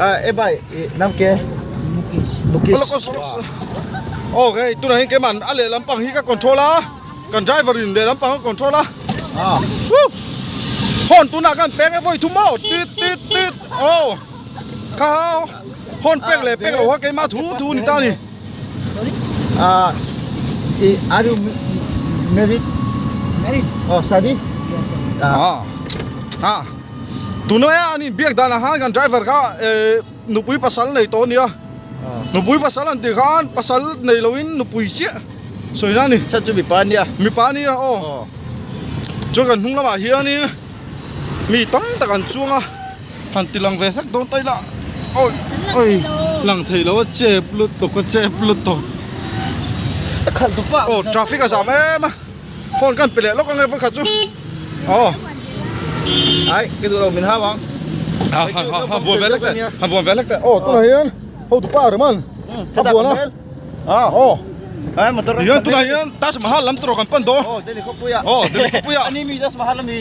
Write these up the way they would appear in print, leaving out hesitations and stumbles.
E bhai, nam ke? Mukesh. Mukesh. Ok, tunah hian keimah a lehlam pang hi ka control a, kan driver in lehlam pang a control a. Woo! Horn tunah kan peng e vawi thum maw? Tit tit tit. Oh. Kha horn pek leh pek lo kha keimah thu thu ni ta ni. Ah, are you married? Married? Oh, study? Yes, yes. Ah. Ah. Tunah an inbiak danah khan kan driver kha eh nupui pasal nei tawh a nia. Nupui pasal an tih khan pasal nei loin nupui chiah sawi na a ni. Chhan chu mipa a nia. Mipa a nia aw. Chuan kan hnung lamah hianin mi tam tak an chuang a, han ti lang ve hlek dawn ta ila awi awi lang thei lo a chep lutuk a chep lutuk. Aw traffic a zam em a. Phone kan pe leh lawk ange vawikhat chu. Aw. Ai, ka duh lo min hau ang. Ha ha ha ha vuan ve lek teh. Ha vuan ve lek teh. Aw, tunah hian hotu pa ri man. Ha vuan a. Ah. Aw. Ai, motor. Hian tunah hian Taj Mahal lam tawrh kan pan dawn. Aw, Delhi khawpuia. Aw, Delhi khawpuia. Ani mi Taj Mahal ami.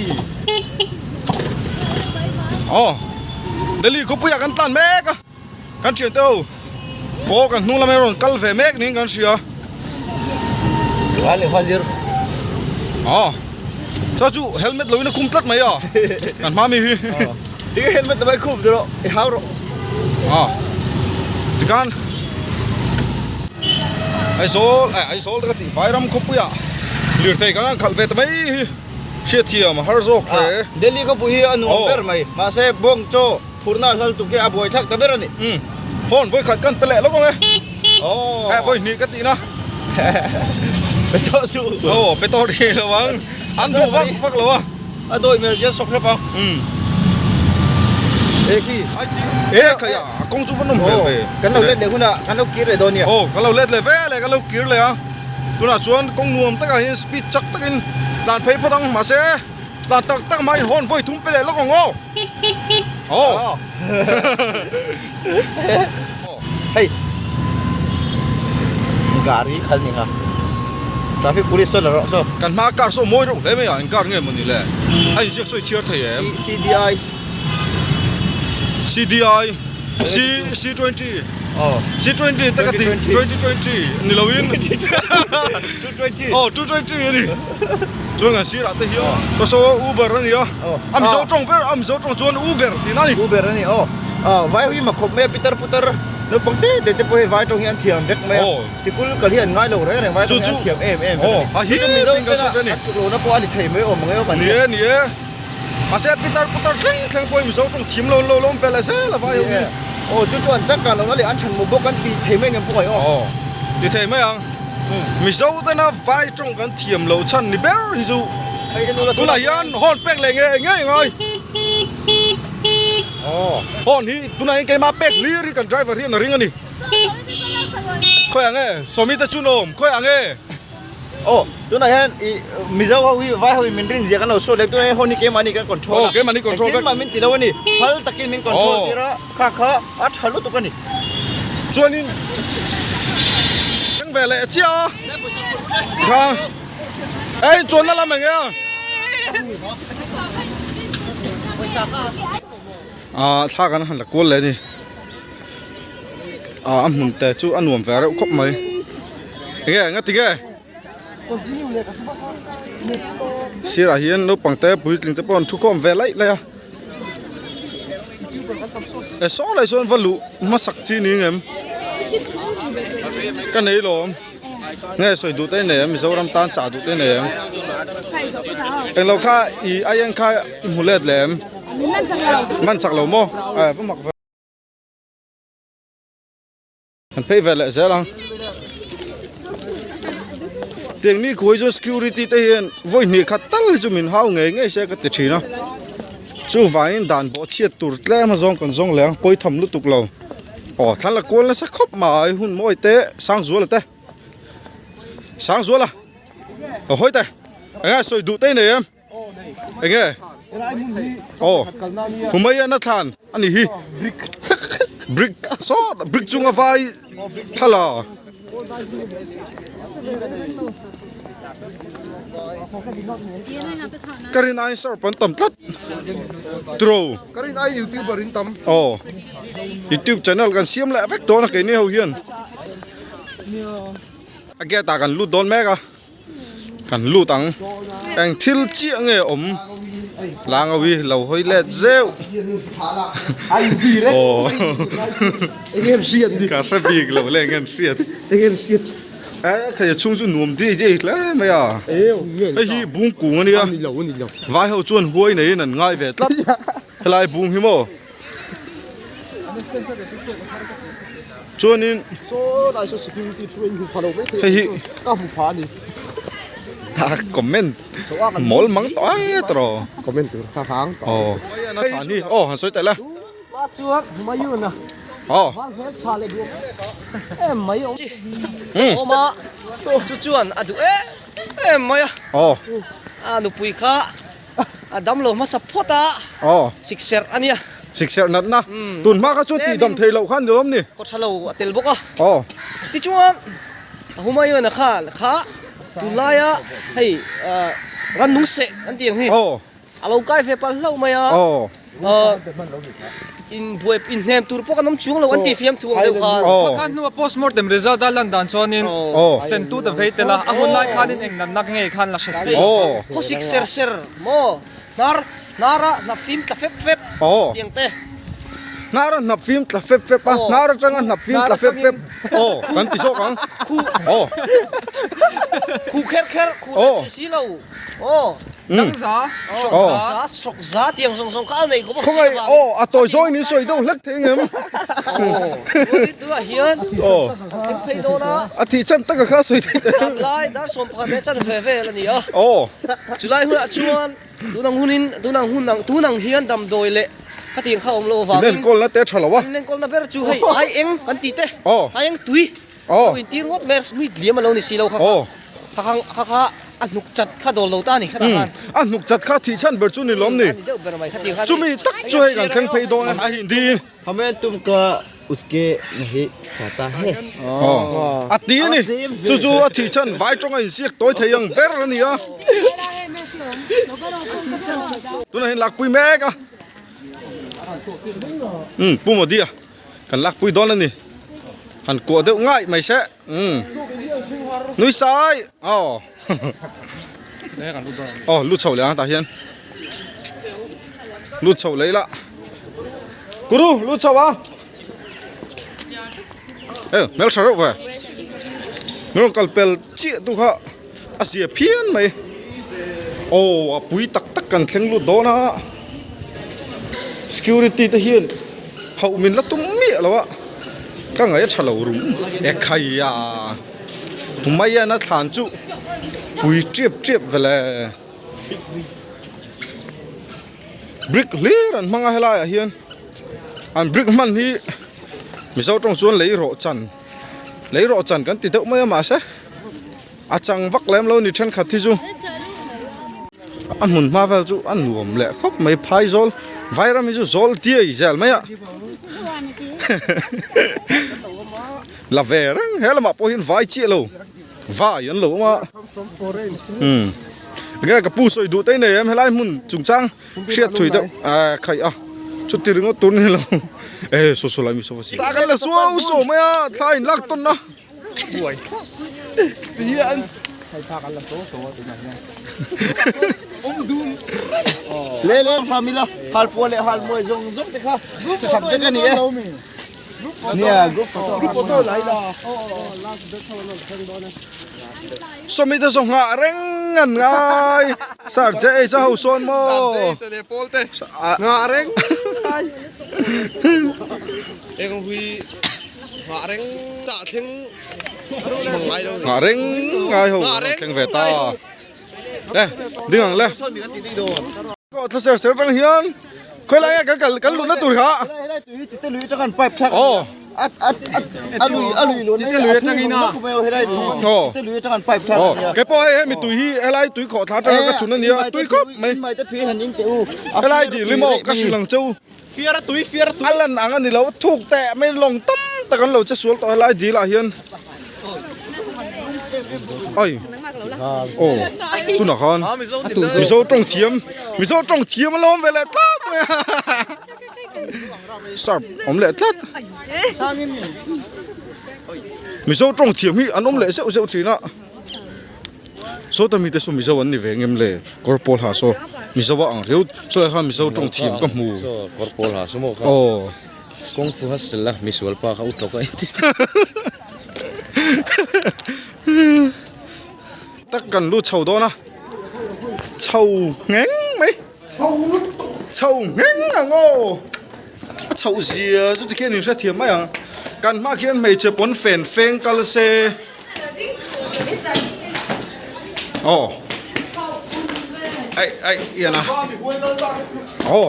Aw. Delhi khawpuia kan tlan mek a. Kan thian te ho pawh kan hnung lamah rawn kal ve mek niin kan hria. Vai leh Fazir. Aw. Cha chu helmet lo in a khum tlat mai a. Kan hma mi hi. Tinge helmet lo mai khum rawh i hau rawh. Aw. Tikhan Aizawl eh Aizawl te ka tih Vairam khawpuiah lirthei kan han khalh ve ta mai hi hriatthiam a har zawk hle. Delhi khawpui hi a nuam ber mai mahse bawng chaw Phurna hlal tuk hi a buai thlak ta ber a ni. Umm phone vawi khat kan pe leh lawk ang e. Aww. Eh vawi hnih ka tih na. Pe tawh suh. Aw pe tawh rih lo ang. An duh vak vak lo a. A dawi hmel sia sawk hrep ang. Umm. E khi. E khai a a kawng chu va nawm hmel ve. Kan lo let leh hunah kan lo kir leh dawn nia. Aw kan lo let leh ve leh kan lo kir leh a. Tunah chuan kawng nuam takah hian speed chak takin tlan phei phawt ang mahse. Tlan tak tak mai hawn vawi thum pe leh lawk ang aw. Aw. Hei. Gari khal ni nga. Traffic police saw la rawh saw. Kan hma car saw mawi reuh hle mai a, eng car nge maw ni le? A inziak saw i chhiar thei em? CDI. CDI. C C20. Aw. C20 te ka ti 2020 ni loin. 220. Aw 220 a ni. Chuan kan sirah te hian ka saw Uber a ni a. A Mizo tawng ber a Mizo tawng chuan Uber tih na a ni. Uber a ni aw. Vai ho hi ma khawp mai a pitar putar naupang te te te pawh hei vai tawng hi an thiam vek mai a. Sikul kal hi an ngai lo reng reng vai tawng hi an thiam em em vek a ni. Chu chu Mizo tena an tluk lohna pawh a ni thei mai awm ang e aw kan Ni e ni e. Mahse pitar putar thleng thleng pawhin Mizo tawng thiam lo lo lawm ve leh zel a vai ho hi. Aw chu chu an changkang lohna leh an chhan mawh bawk an ti thei mai ang em pawh aw. Aw ti thei mai ang. Mizo tena vai tawng kan thiam loh chhan ni ber hi chu tunah hian horn pek leh nge ngei ngai. Horn hi tunah hian keimah pek hlir hi kan driver hian a ring a ni. Khawi ang e Sawmi te chu nawm khawi ang e. Aw tunah hian i Mizo ho hi vai ho in min rin zia kan lo sawi leh tunah hian horn hi keimahni kan control a. Aw keimahni control vek. Engtin mah min ti lo a ni. Phal takin min control tir a kha kha a tha lutuk a ni. Chuanin thleng ve leh chiah a kha ei chuanna lam eng nge a ah thla kan han la kual leh a ni ah a hmun te chu a nuam ve reuh khawp mai enge nga ti nge sirah hian naupang te puitling te pawh an thu khawm ve laih laih a. E saw lai sawn va luh hmasak chi ni ngem ka nei lawm nge sawi duh te nei em Mizoram tan chah duh te nei em englo kha i aieng kha i hmu let leh em man chak lo maw e va mak ve. An phei ve leh zel ang. Tiang ni khuai chuan security te hian vawi hnih khat tal hi chu min hau ngei ngei se ka ti thin a. Chuvangin dan bawh chhiat tur tlem a zawng kan zawng leh ang pawi tham lutuk lo. Aw thlan la kual nasa khawp mai hun mawi te Sangzuala te. Sangzuala aw hawi te eng nge sawi duh te i nei em? Enge? Aw Humayana thlan a ni hi brick saw brick chunga vai thla la. Ka rin aiin serp an tam tlat. Tro. Ka rin aiin youtuber in tam. Aw. Youtube channel kan siam leh vek dawn a keini ho hian. A gate ah kan lut dawn mek a. Kan lut ang. Eng thil chiah nge awm Langawi lo hawi let zeuh. Aw. Ka hre bik lo le eng nge an hriat. Eh khaia chhung chu nuam diai diai hle mai a. Hei hi bung kung a nia. Vai ho chuan huai neiin an ngai ve tlat. Helai bung hi maw. Chuanin hei hi a comment mawl mang tawh e tawh comment tur kha hang tawh aw hei aw han sawi tel a aw chu chuan a duh em em mai a aw a nupui kha A dam lo hmasa phawt a. Aw. Sikserh a nia. Sikserh natna. Tun hma kha chuan tih dam thei loh kha a ni lawm ni? Khaw tha lo a tel bawk a. Aw. Tichuan Humayun-a khan kha tunlaia hei rannung seh an tih ang hi. Aw. A lo kai ve palh hlauh mai a. Aw. In buai in hnem tur pawh kan awm chuang lo an tih fiam thu ang deuh khan. Aw. Kha hnua postmortem result a lan dan chuanin sen tut a vei tel a, a hun lai khanin eng natna ngei khan la hre si. Aw. Khawsik ser ser maw hnar hnar a hnap fim tla fep fep tiang te. Hnar a hnap fim tla fep fep a, hnar atanga hnap fim tla fep fep. Aw kan ti zawk ang. Khu. Aw. Khu kher kher khu te si lo. Aw. Dang za, hrawk za. Za, hrawk za tiang zawng zawng kha a nei kawp a Khawngaih, aw, a tawi zawngin in sawi deuh hlek thei ngem? Aw, chuanin tunah hian a thleng phei dawn a. A thih chan taka kha a sawi thei ta. Zan lai dar 11 leh chan ve vel a ni a. Aw. Chulai hunah chuan tunang hunin, tunang hun ang, tunang hian damdawi leh khatiang kha awm loh avangin. Inenkawlna te a tha lo a. Inenkawlna ber chu hei ai eng kan tih te, ai eng tui. Aw. Lo intir ngawt mai a, mi liam a lo ni si lo kha kha. Aw. Kha kha kha kha a hnuk chat kha dawl lo ta a ni khatah khan. A hnuk chat kha thih chhan ber chu ni lawm ni. A ni deuh ber mai khatiang khan. Chumi tak chu hei kan thleng phei dawn a. A hindi. Hamen tum ka uske nahi chata he. Aw. A ti a ni. Chu chu a thih chhan vai tawng a insiak tawi thei ang ber a ni a. Tunah hian lakpui mek a. Umm Pu Modi a. Kan lakpui dawn a ni. Han kuah deuh ngaih mai se. Umm. Nui sai. Aw. Aw lu chho leh ang tah hian. Lu chho leh ila. Guru lu chho a. E hmel tha reuh ve. Min rawn kal pel chiah tu kha a zia phian mai. Aw a pui tak tak kan thleng lut dawn a. Security te hian hauh min la tum miah lo a. Ka ngaih a tha lo rum e khai a. Humayun a thlan chu pui tep tep vele. Brick hlir an hmang a helai ah hian an brick hman hi Mizo tawng chuan lei rawh chan lei rawh chan kan ti deuh mai a mahse a chang vak lem lo ni thenkhat hi chu a hmun hma vel chu a nuam leh khawp mai phai zawl vairam hi chu zawl diai zel mai a la ve reng he lamah pawh hian vai chiah lo vai an lo awm a umm enge ka pu sawi duh te nei em helai hmun chungchang hriat thui deuh eh khaih a chuti ringawt tur ni lo eh saw saw lai mi saw thla kan la suau suau mai a thla in lak tawn a. Le le famila hal pua leh hal muai zawng zawng te kha khap vek a ni e. Nia group photo. Group photo lai la. Sawmi te saw nghah reng an ngai sir che ei sa ho sawn maw. Sir che ei sa leh pawl te nghah reng ngai. Eng hui nghah reng chah thleng mang ngai lo ni. Nghah reng ngai ho thleng ve ta. Le ding ang le. Kawh thla ser ser atang hian khawi lai nge kan kal kan luhna tur kha. Aw. Aw. Aw kei pawh hei hemi tui hi helai tui khawh thla atanga ka chhun ania tui khawp mai. Helai dil hi maw ka hrilh ang che u. A lan ang a ni lo thuk teh mai lawng tam tak an lo che sual tawh helai dil ah hian. Ai aw tunah khan Mizo tawng thiam Mizo tawng thiam a lawm ve leh tlat mai a sharp awm leh tlat Mizo tawng thiam hi an awm leh zeuh zeuh thin a Sawta mite saw Mizo an ni ve ngem le kawr pawl ha saw Mizo a ang riau saw lai khan Mizo tawng thiam ka hmu Kawr pawl ha saw maw kha aw. Kawng fu hostel a misual pa kha u tawk a inti Tak kan lut chho dawn a chho ngheng mai chho ngheng ang aw a chhoh zia chu tikhian in hrethiam mai ang kan hma khian hmeichhe pawn fen feng kal se aw aih aih ian a aw.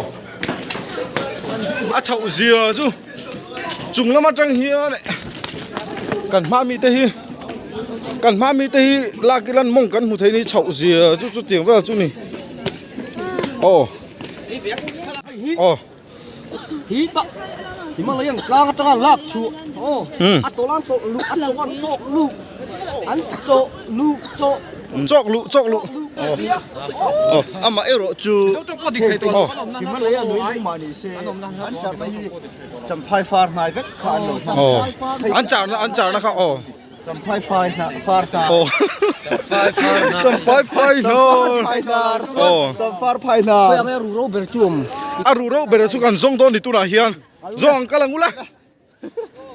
A chhoh zia chu chung lam atang hian kan hma mite hi kan hma mite hi lak ila mawng kan hmu thei ni chhoh zia chu chutiang vel chu ni aw aw hi ta Himalayan tlang atanga lak chu aw a tawlan chawk lu a chawk an chawk lu an chawk lu chawk chawk lu chawk lu aw amah erawh chu Himalaya lui lung mah ni se an charna hi Champhai far hnai vek kha an lo hmang an charna an charna kha aw Champhai fai hna far hna aw Champhai fai hna aw Champhar phai hna a ru ro ber chu awm a ru ro ber chu kan zawng dawn ni tunah hian zawng ang kal ang ula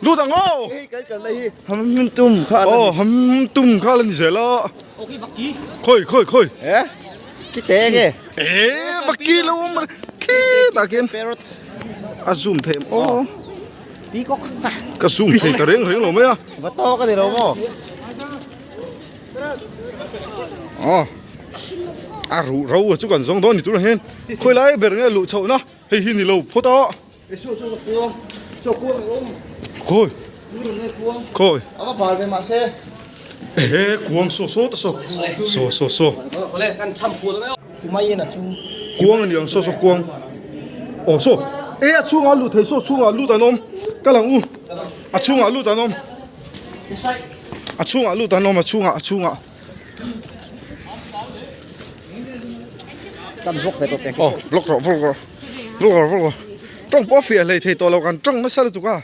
Lut ang aw! Hei kan kalna hi ham tum kha ala ni. Aw ham tum kha ala ni zel a. Khawi khawi khawi. Eh ki te nge. Eh vaki lo awm khi tah khian. Parrot. A zoom thei em aw. Ka zoom thei ta reng reng lo mai a. Va tawk a ni lo maw. Aw a ruh ro a chu kan zawng dawn ni tunah hian khawi lai ber nge luh chhohna hei hi ni lo phawt a. Khawi khawi ehe kuang saw saw ta saw saw saw saw kuang ani ang saw saw kuang aw saw e a chhungah lut thei saw chhungah lut an awm kal ang u a chhungah lut an awm a chhungah lut an awm a chhungah a chhungah. Aw vlog rawh vlog rawh vlog rawh vlog rawh tawng pawh a fiah hlei thei tawh lo kan tawng nasa lutuk a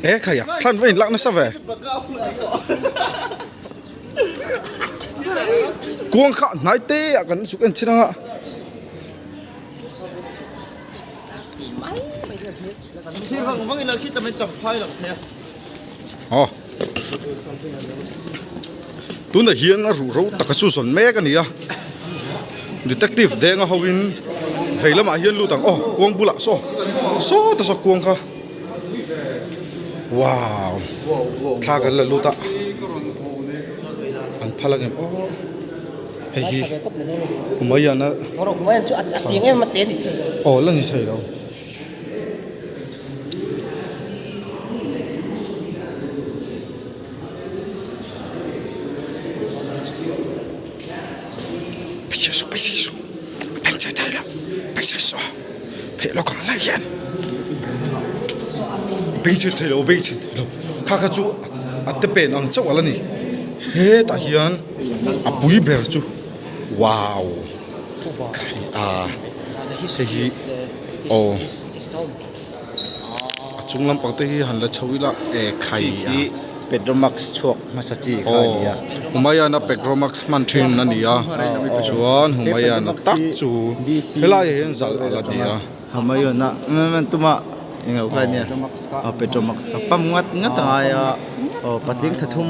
e khai a thlan va in lak nasa ve kuang kha hnai te ah kan chuk en chin anga. Aw tunah hian a ruh ro taka chu zawn mek a ni a detective denga ho in vei lamah hian lut ang aw kuang bulah saw saw ta saw kuang kha wow thla kan la lut a an phal ang em aw hei hi Humayun a aw la ni thei lo. Kha kha chu a te pen ang chauh a la ni hetah hian a pui ber chu wow a hei hi aw a chung lampang te hi han la chho ila e khai a Petromax chhuak hmasa chi kha a ni a. Humayana Petromax hman thin a ni a chuan Humayana tak chu helaiah hian zalh a la ni a. Humayana tuma englo kha a nia Petromax kha pump ngat ngat a ngai a aw patling thathum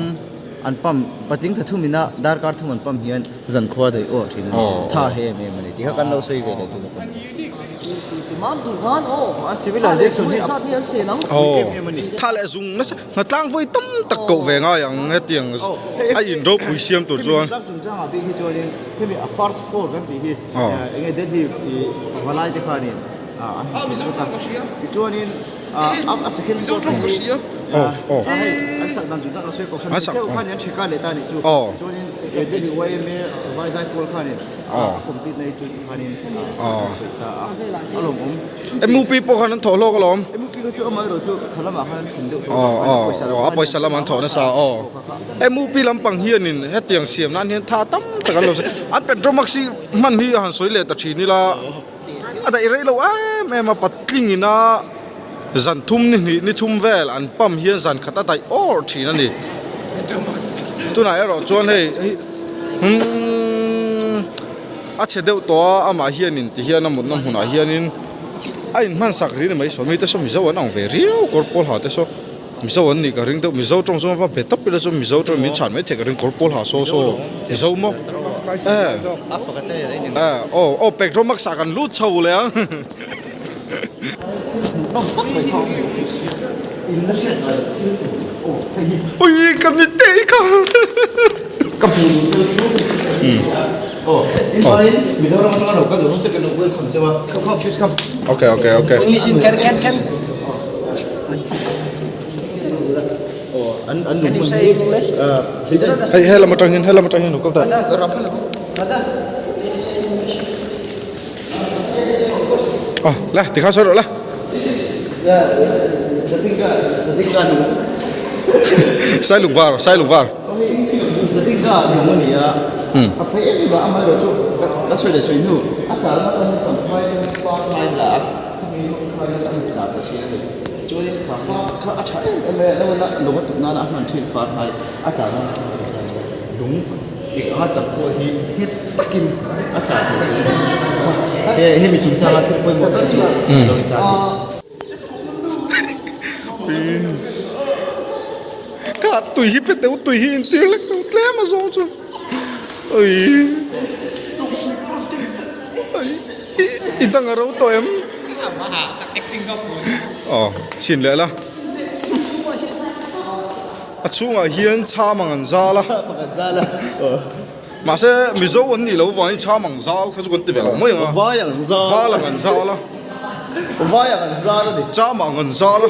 an pump patling thathum ina darkar thum an pump hian Zankhua daih aw thin a ni. Tha he em em a ni tih kha kan lo sawi ve leh thung a. A civilization hi a pui em em a ni. Tha leh zung nasa hnatlang vawi tam tak koh ve ngai ang hetiang a in ropui siam tur chuan. Hemi chungchangah bik hi chuanin hemi a first floor kan tih hi enge Delhi valai te khanin an han ti vek a. Tichuanin a second floor hi hei an sak dan chungchang ka sawi kohhran thei theuh khanin an chheka leh ta a nih chu. Chuanin Delhi YMA Vaizai pawl khanin a complete na hi chu tikhanin a sak a khawih ta a, a lawmawm. MUP pawh khan an thawh hlawk alawm. MUP kha. chu amaherawh chu tha lamah khan an thin deuh tawh a, pawisa lam a pawisa lam an thawh nasa aw. MUP lampang hianin hetiang siam nan hian tha tam tak an lo sawi. An Petromax hi hman hi a han sawi leh ta thin ila a daih rei lo em em a patling ina zan thum ni hnih ni thum vel an pump hian zan khat a daih awr thin a ni. Tunah erawh chuan hei umm a chhe deuh tawh a amah hianin ti hian a mutna hmunah hianin a inhman sak ri ni mai saw mite saw mizo an ang ve riau kawr pawl ha te saw mizo an nih ka ring deuh mizo tawng chuan va be tawp ila chuan mizo tawng min chhan mai theih ka ring kawr pawl ha saw saw mizo maw eh eh aw aw petromax ah kan lut chho leh ang. Ui ka ni teh kha. Ka hmu tel chu oh in fain Mizoram atanga lo kal duh te kan lo welcome cheu a come come please come Okay okay okay. English in can can can. Oh an an Can you say in English? Hei he lam atang hian he lam atang hian lo kal ta. Aw la tikhan sawi rawh la. This is the Zatinka Zatinka lung. Sai lung var sai lung var. Zatinka lung a ni a. A fei em em a amaherawh chu ka sawi leh sawi hnu a chalna pawh hi tam hmai in far hnai la a hemi hmang khan a hmu chah ta thin a ni. Chuanin kha far kha a tha em em mai a lo na lung a tuk nana a hman thin far hnai a chalna lung Eng anga chak pawh hi nghet takin a chah thei thin a ni. He hemi chungchanga thil pawimawh ber chu a lo ni ta a ni. Ka tui hi pe teuh tui hi intir lek teuh tlem a zawng chu ui i dang a ro tawh em aw chhin leh la. A chhungah hian chham ang an zal a, mahse Mizo an nih loh avangin chham ang zal kha chu kan ti ve lo mai ang a, Vai ang zal, val ang an zal a, vai ang an zal a ni, cham ang an zal a,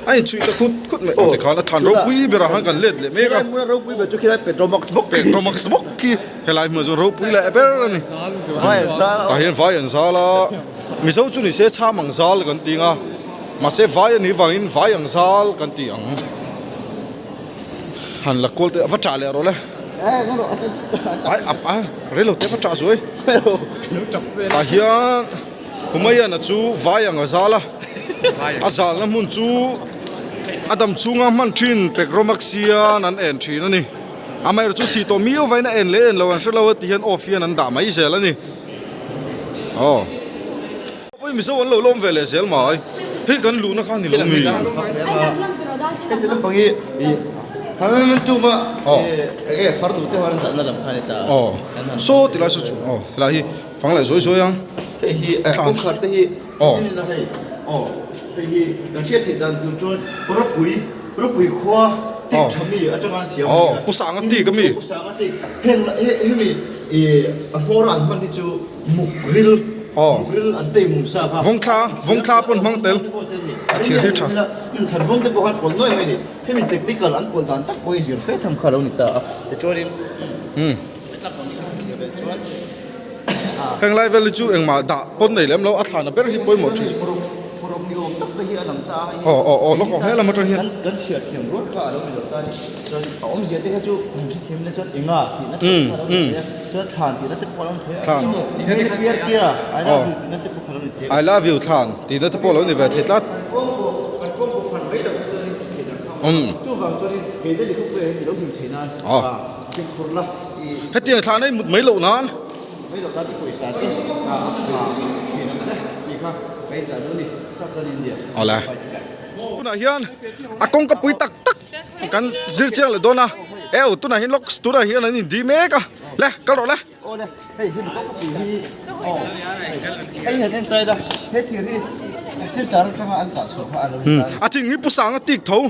a inchhuih ta khut khut mai, aw tikhan a than ropui berah khan kan let leh mek a, khilai hmuna ropui ber chu khilai Petromax bawk khi, Petromax bawk khi helai hmunah chuan ropui leh ber a ni, vai an zal a, tah hian vai an zal a, Mizo chu ni se chham ang zal kan ti ang a. Mahse vai a nih vangin vai ang zal kan ti ang. Han la kual te a va ṭah leh rawh le. Ai a a rei lo te va ṭah zuai. Tah hian Humayana chu vai ang a zal a. A zalna hmun chu a dam chhunga hman ṭhin Pegromaxian an en ṭhin a ni. Amaherawhchu chu thih tawh miau vaiin a en leh en lo an hre lo a ti hian off hian an dah mai zel a ni. Aw. Pawh Mizo an lo lawm ve leh zel mai. Hei kan luhna kha ni lo mi. Aw saw ti lai saw chu aw helai hi fang leh zuai zuai ang. Hei hi kawngkhar te hi hei aw hei hi kan hriat theih dan tur chuan ropui ropui khua tik tha mi atanga an siam a ni a. Aw pu sanga tik ami. Pu sanga tik heng hemi a hmawra an hman hi chu Muk ril, muk ril an tei mum sa kha. Vawngthla, vawngthla pawn hmang tel a thil hi tha. Than vawng te pawh khan pawlh nuai mai a ni. Hemi technical an pawlh dan tak pawh hi zir fe tham kha a lo ni ta a. Tichuanin Heng lai vel hi chu engmah dah pawn nei lem lo a thlana ber hi pawimawh thin. Puruk ni awm tak te hi a lang ta a. Aw aw aw lawk awm he lam atang hian. Kan chhiar thiam rual kha a lo ni lo ta a ni. Chuan a awmzia te kha chu kan hrethiam ila chuan enga tihna te kha a lo ni thei a. Chuan thlan tihna te pawh a lo ni thei a. Thlan. Tihna te kha piar tia I love you tihna te pawh kha a lo ni thei. I love you thlan tihna te pawh a lo ni ve thei tlat. Kan kawngkaw kan kawngkaw fan mai loh te chuan in tih theih dan kha a awm a. Chuvang chuanin kei Delhi khawpuiah hian i lo hlim theih nan fimkhur la i. Hetiang thlan a i mut mai loh nan. Mai loh nan i pawisa te a thin ang che tih kha ka inchah duh a ni. Southern India. Awle. Tunah hian a kawngka pui tak tak. Kan zir chiang leh dawn a, eu tunah hian lawk tunah hian an indi mek a, le kal rawh le. Aw le, hei hi kawng pui hi aw hei han en tai la, he thir hi silchar atanga an chah chhuah kha a lo ni ta. A thing hi pu sanga tik tho,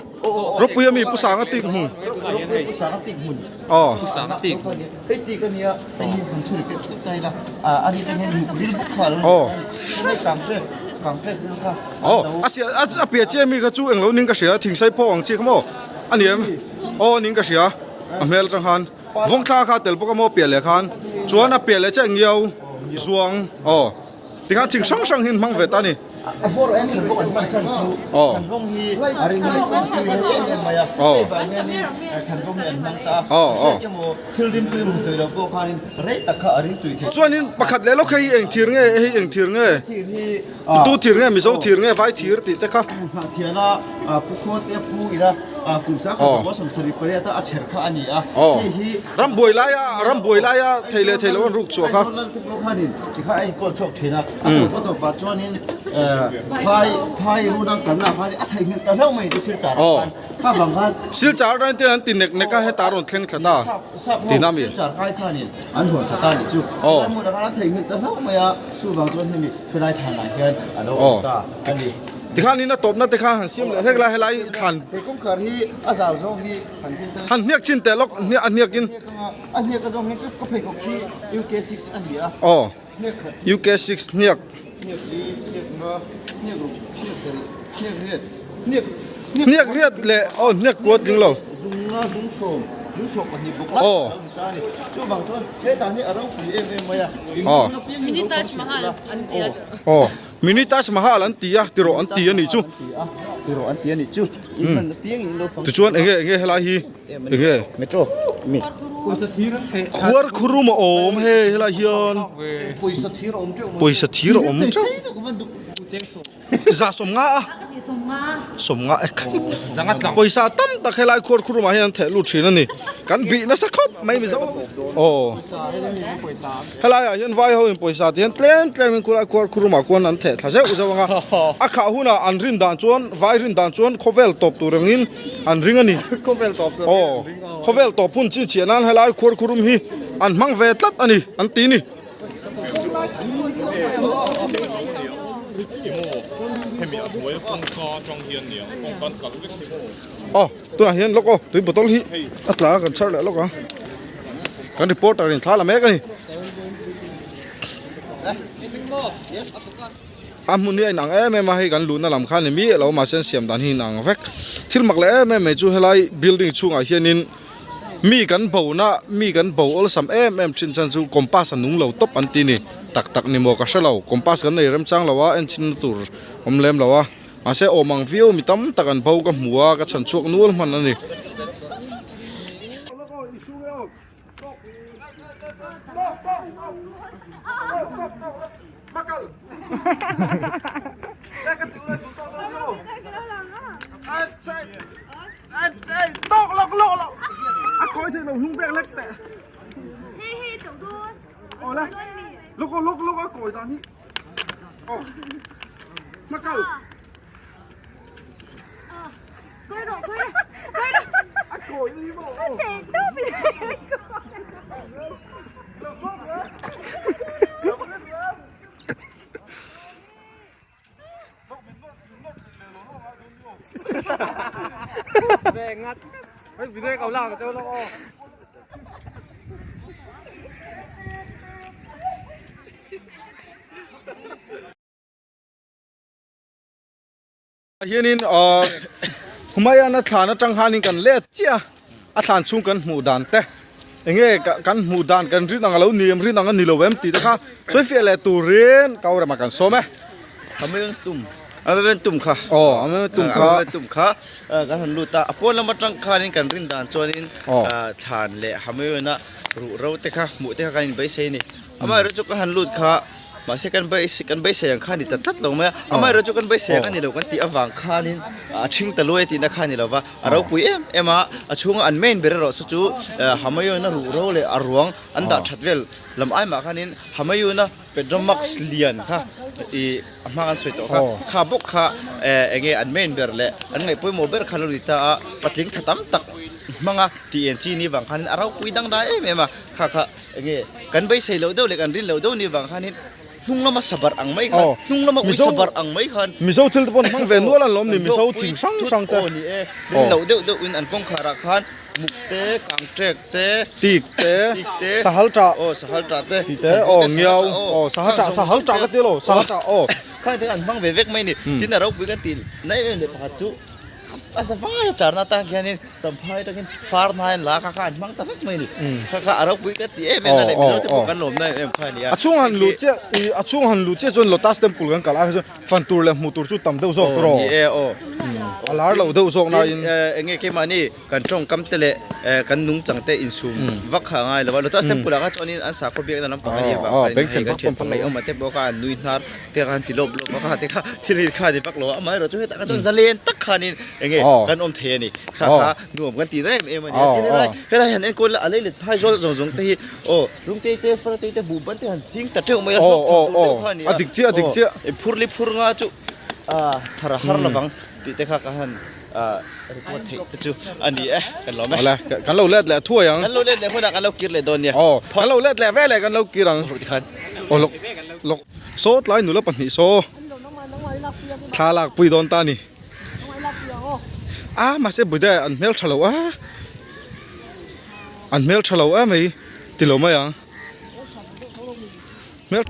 ropui ami pu sanga tik hmun. Ropui pu sanga tik hmun. Aw. Pu sanga tik hmun. Hei tik a nia, hei hi han chhun tep tep tai la, a ri atang hian muk ril bawk kha a lo ni ta. Hei kang ṭep, kang ṭep ril kha. Aw, a siah a a piah chiah mi kha chu englo ning ka hria thingsai pawh ang chi kha maw a ni em? Aw ning ka hria a hmel atang khan vawngthla kha a tel bawk a maw a piah leh khan chuan a piah leh chiah ngiau zuang aw tikhan thing hrang hrang hi an hmang ve ta a ni. A hmawr en thlan bawk an hman chhan chu thlan vawng hi a ring tui rei em em mai a, hei vang hianin thlan vawng hi an hmang ta a, hriat emaw thil rimtui hmu tui lo pawh khanin rei tak kha a rimtui thei. Chuanin pakhat leh lawk hei eng thir nge hei eng thir nge tu thir nge Mizo thir nge vai thir tih te kha. Hnahthiala pu khuate pu ila kum sangkhat zakua sawmsarih pariat a a chher kha a ni a, hei hi. Ram buai laia ram buai laia thei leh thei lo an ruk chhuak a. Aizawl lal te pawh khanin tikhan a inkawl chhuak thin a, a tawp a tawpah chuanin phai phai run ang kalnaah khan a theihnghilh ta hlauh mai chu Silchar ah khan kha vang khan Silchar atangin te an ti nek nek a heta a rawn thleng thla ta sap sap ho tihna a mi? Silchar kai khanin an hawn thla ta nih chu helai hmunah khan a theihnghilh ta hlauh mai a, chuvang chuan hemi helai thlanah hian a lo awm ta a ni. Tikhanin a tawpna te kha han siam leh hlek la helai thlan. He kawngkhar hi a zau zawng hi. Han hniak chin teh lawk a hniak in. A hniak a zawng hian ka pheikhawk hi UK 6 a ni a. Aw. Hniak khat. UK 6 hniak. Hniak li, hniak nga, hniak ruk, hniak sarih, hniak riat, hniak hniak riat leh aw hniak kuat ding lo. Zung nga, zung sawm, zung sawm pahnih bawk lai a lo ni ta a ni. Chuvang chuan he tlan hi a ropui em em mai a. Aw. Mini Taj Mahal an ti a. Aw. Mini Taj Mahal an ti a, tirawh an ti a nih chu. Tirawh an ti a nih chu. Tichuan enge enge helai hi enge Metro mi. Khuar khurum a awm hei helai hian Pawisa thir a awm teuh mai. Pawisa thir a awm teuh. Za sawmnga a. Sawmnga e kha. Pawisa tam tak helai khuar khurumah hian an theh lut thin a ni. Kan bih nasa khawp mai Mizo. Aw. Helaiah hian vai ho in pawisa te hian tlem tlem in khulai khuar khurumah khuan an theh thla zeuh zeuh ang a, a khah hunah an rin dan chuan vai rin dan chuan khawvel tawp tur angin an ring a ni. Aw khawvel tawp hun chhinchhiah nan helai khuar khurum hi an hmang ve tlat a ni an ti ni. Aw tunah hian lawk aw tui bottle hi a tla a kan chhar leh lawk ang kan reporter in thla la mek a ni a hmun hi a inang em em a hei kan luhna lam kha ni miah lo mahse an siam dan hi a inang vek thil mak leh em em mai chu helai building chhungah hianin mi kan bo na mi kan bo awlsam em em thin chhan chu compass a nung lo tawp an ti ni tak tak ni maw ka hre lo compass kan nei remchang lo a en chhin na tur awm lem lo a. Mahse awm ang viau mi tam tak an bo ka hmu a ka chhan chhuak nual hman a ni. Hianin ahh Humayun-a thlan atang khanin kan let chiah a, a thlan chhung kan hmuh dan te enge kan hmuh dan kan rin ang alo ni em rin ang a ni lo em tih te kha sawi fiah leh turin Kaurama kan sawm e. Humayun's tomb Humayun tomb kha aw Humayun tomb kha Humayun tomb kha kan han lut a, a pawn lam atang khanin kan rin dan chuanin thlan leh Humayun-a ruh ro te kha hmuh te kha kan inbeisei a ni. Amaherawh chu kan han lut kha mahse kan beisei kan beisei ang kha a ni ta tlat lo mai a, amaherawh chu kan beisei ang a ni lo kan tih avang khanin a ṭhing ta luai tihna kha a ni lo va, a ropui em em a, a chhunga an main ber erawh saw chu Humayun-a ruhro leh a ruang an dah ṭhat vel lam ai mah khanin Humayun-a Petromax lian kha ih a hma kan sawi tawh kha, kha bawk kha eng nge an main ber leh an ngaih pawimawh ber kha lo ni ta a, patling tha tam tak hmanga tih en chi ni vang khanin a ropui dangdai em em a, kha kha. Enge kan beisei loh deuh leh kan rin loh deuh ni vang khanin hnung lama sabar ang mai khan hnung lama ui sabar ang mai khan Mizo thil te pawh an hmang ve nual an lawm ni Mizo thing hrang hrang te aw ni e rin loh deuh deuh in an kawngkhar ah khan muk te kang trek te tik te sahal tah aw sahal tah te ti te aw ngiau aw sahal tah sahal tah ka ti lo sahal tah aw khang te an hmang ve vek mai ni tin a ropui kan ti na em em leh pakhat chu. A zavai a charna atang khianin Champhai atangin far hnai an la a kha kha an hmang ta vek mai a ni. Kha kha a ropui ka ti em em a leh Mizo te pawh kan lawmna em em kha a ni a. A chhung han luh chiah ih a chhung han luh chiah chuan Lotus Temple kan kal a chuan fan tur leh hmuh tur chu tam deuh zawk tur aw. Ni e aw. A lar lo deuh zawk nain. Eng nge keimahni kan tawngkam te leh kan nungchang te insum vak kha a ngai lo a. Lotus Temple ah kha chuanin an sakhaw biakna lampang a nih avang khanin hei kan thian pangngai awm a te pawh kha an nui hnar te khan ti lawp lawp a kha te kha thil hi kha ni vak lo a amaherawh chu hetah kha chuan zalen tak khanin eng nge kan awm thei a ni kha kha nuam kan ti em em a ni a tin helai helai han enkawl la a lei let phai zawl zawng zawng te hi aw lungtei te faratei te buhban te han ching ta teuh mai a hlawk thang tur deuh kha a ni a a dik chiah a dik chiah aw phur li phur nga chu a thar a har lovang tih te kha ka han report theih te chu a ni e kan lawm e awle kan lo let leh thuai ang kan lo let leh hunah kan lo kir leh dawn nia aw kan lo let leh ve leh kan lo kir ang aw lawk lawk saw tlai nula pahnih saw thla lak pui dawn ta a ni a mahse Buddha an hmel tha lo a an hmel tha lo em mai ti lo mai ang hmel